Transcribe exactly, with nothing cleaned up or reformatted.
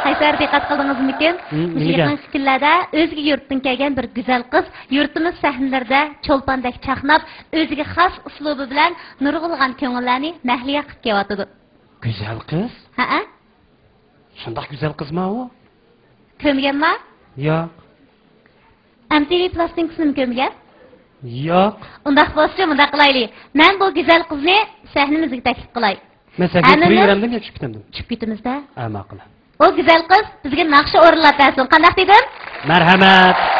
قەيسەر، دىققەت قىلدىڭىزمىكىن؟ ھىم، مۇشۇ نېمىگە؟ يېقىنقى كۈنلەردە ئۆزگە يۇرتتىن كەلگەن بىر گۈزەل قىز يۇرتىمىز سەھنىلىرىدە چولپاندەك چاقناپ، ئۆزىگە خاس ئۇسلۇبى بىلەن نۇرغۇنلىغان كۆڭۈللەرنى مەھلىيا قىلىپ كېلىۋاتىدۇ. گۈزەل قىز؟ ھەئە. شۇنداق گۈزەل قىزما ئۇ؟ كۆرمىگەنما؟ ياق. ئەم تى ۋى پلاستىنكىسىنىمۇ كۆرمىگەن؟ ياق. ئۇنداق بولسىچۇ، مۇنداق قىلايلى. مەن بۇ گۈزەل قىزنى سەھنىمىزگە تەكلىپ قىلاي. مەن سەھنىگە ھەممىمىز تۇرۇۋېرەمدىمۇ يا چۈشۈپ كېتەمدىم؟ چۈشۈپ كېتىمىز-دە. ھە، ماقۇل. ئۇ گۈزەل قىز بىزگە ناخشا ئورۇنلاپ بەرسۇن. قانداق دېدىم؟ مەرھەمەت.